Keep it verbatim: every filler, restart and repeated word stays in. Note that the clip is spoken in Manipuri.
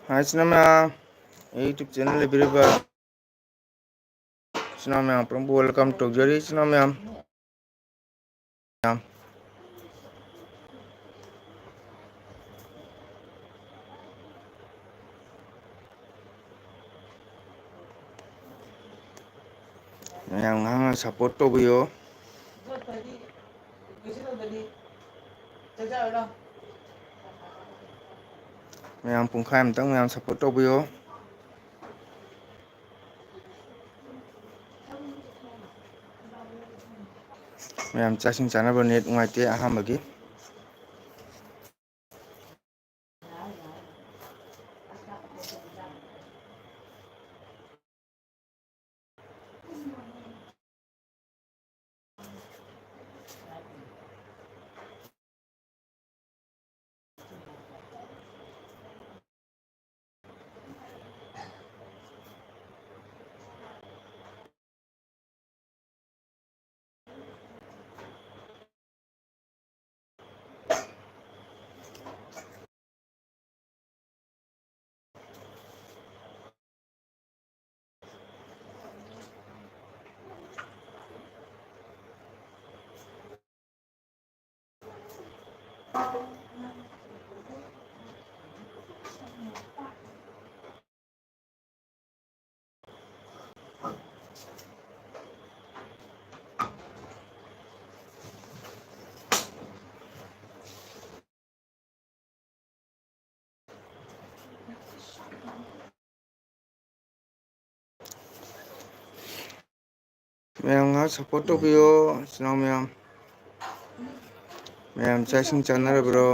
ꯍꯥꯏ ꯏꯆꯤꯟ ꯏꯅꯥꯎ ꯃꯌꯥꯝ, ꯑꯩ YouTube channel ꯂꯩꯕꯤꯔꯤꯕ ꯏꯆꯤꯟ ꯏꯅꯥꯎ ꯃꯌꯥꯝ ꯄꯨꯝꯅꯃꯛꯄꯨ welcome ꯇꯧꯖꯔꯤ꯫ ꯏꯆꯤꯟ ꯏꯅꯥꯎ ꯃꯌꯥꯝ, ꯃꯌꯥꯝ꯫ ꯃꯌꯥꯝ ꯉꯥꯏꯍꯥꯛ ꯉꯥꯏꯍꯥꯛ support ꯇꯧꯕꯤꯌꯣ꯫ ꯃꯌꯥꯝ ꯄꯨꯡꯈꯥꯏ ꯑꯃꯇꯪ ꯃꯌꯥꯝ support ꯇꯧꯕꯤꯌꯣ꯫ ꯃꯌꯥꯝ ꯆꯥꯛ ꯏꯁꯤꯡ ꯆꯥꯅꯕ꯫ Net ꯅꯨꯡꯉꯥꯏꯇꯦ ꯑꯍꯥꯟꯕꯒꯤ꯫ ꯃꯌꯥꯝ ꯉꯥꯏꯍꯥꯛ support ꯇꯧꯕꯤꯌꯣ, ꯏꯆꯤꯟ ꯏꯅꯥꯎ ꯃꯌꯥꯝ꯫ ꯃꯌꯥꯝ ꯆꯥꯛ ꯏꯁꯤꯡ ꯆꯥꯅꯔꯕ꯭ꯔꯣ?